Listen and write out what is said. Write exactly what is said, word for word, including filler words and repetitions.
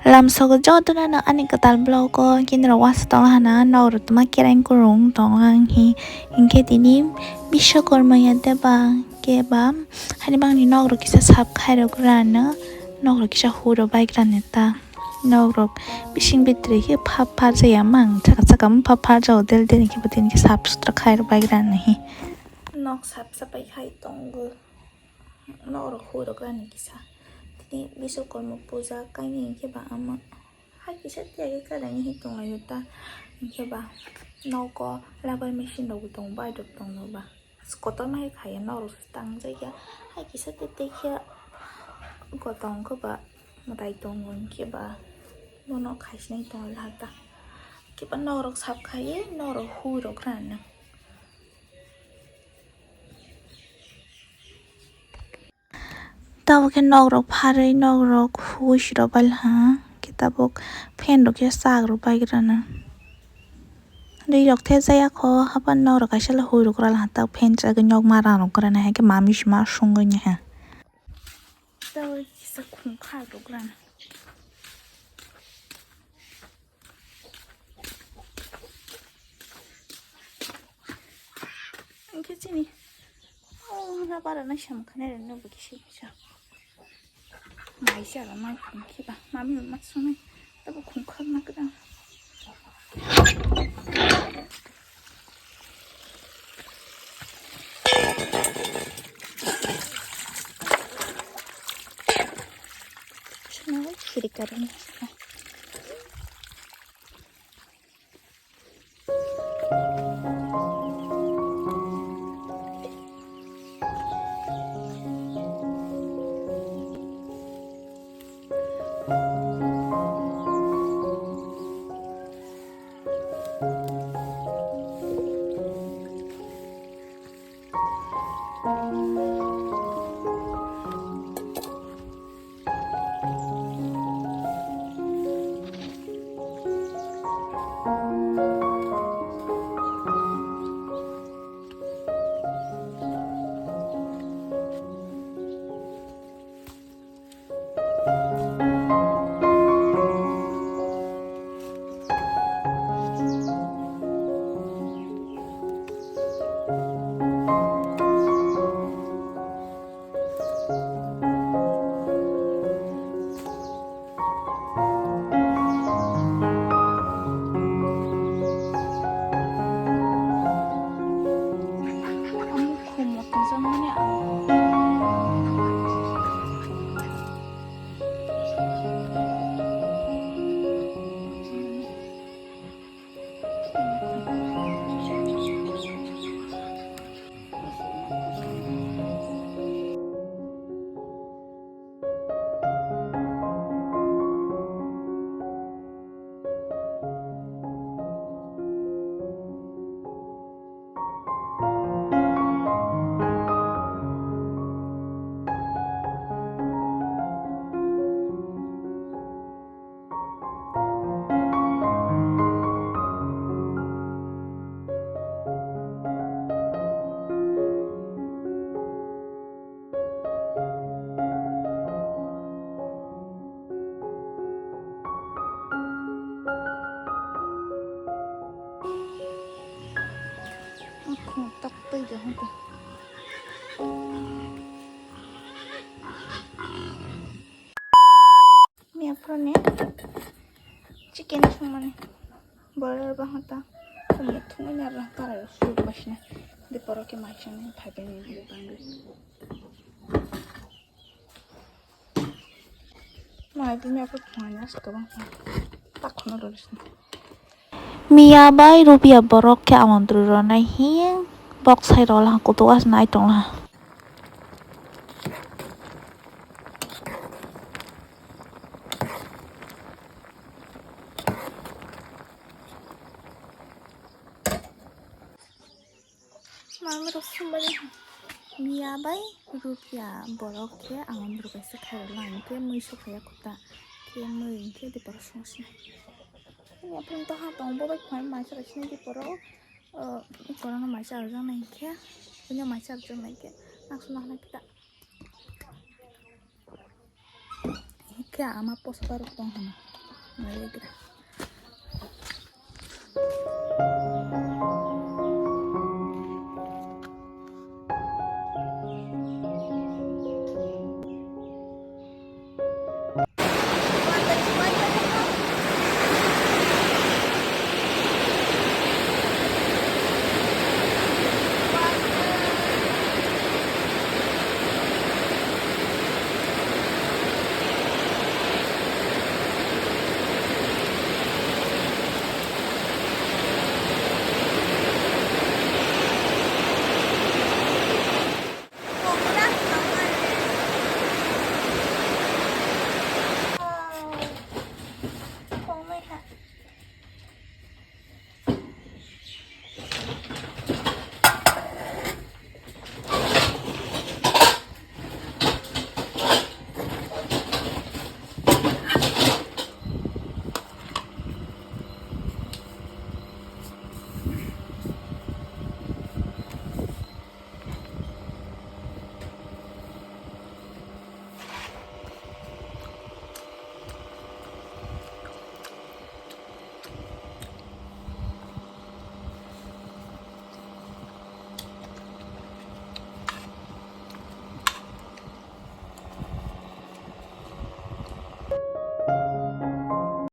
Lamsogo jotono no ani kwtal vlog o kinro wasa tong hana, nok rok tuma kereng kurung tong ang hi. Hinkhe tini Biswakorma ya deba keba hani bangni nok rok kisa sap khai rok rano, nok rok kisa hu rok bai rano ta. Nok rok bising bitri khe phap phar jaya mang, chaka chaka phap phar jao del del khe bo tini khe sap sutra khai rok bai rano hi. Nok sap sap bai khai tongo. Nok rok hu rok rani kisa. Tini Biswakorma puja kaini hinkhe ba ama hai kisa tiya khe kadaini hi tonglaio ta. Hinkhe ba nogo rubber machine rok bo tongo, bike rok tongo ba. Kotorma khe khaiya nok rok tang jakya. Hai kisa tei tei khe gotong khe ba mwtai tongo hinkhe ba bono khaisinai tonglaha ta. Hinkhe ba nok rok sap khaiwi nok rok hu rok rani. Tabuk khe nok rok pharwi nok rok huwi siro bailha, khe tabuk fan rok khe chak rok bai rana. Ri rok the jaya kho, hapan nok rok kaisa le hui rok rala, tabuk fan chagwi nok ma rang rok rana, hai khe mami sima sungwi nyaha. Tabuk kisa khung kha rok rana. Hinkhe chini, oh, na bara na sam khane reno bo kisi kisa. Mai se aro mai khum khiba, mami ma sunai, tabo khum khak na kra. Chuna khiri karani. Tok twi de hwnkhe. Miya phone chicken songmani boiler bahata thumui thumui na rang karai suk basina de poro ke mai chang phai bini bangwi. Mai bini apa phone as kabang tak khono rwsna. Miya bai Rupia borok khe amontri rwnai hi bok sai rwla kutuk asnai tongla. Mami rok sumbai miya bai Rupia borok khe ang borok kaisa khairok lang khe mui sophaiya kota khe mui khe dipor songsi. Ni apun to ha tong bo bai khwai mai sara sini diporo diporo no mai sara jang nai khe punya mai sara jang nai khe ang suna hana kita. Khe ama posa barok tong hwnwi. Naigra.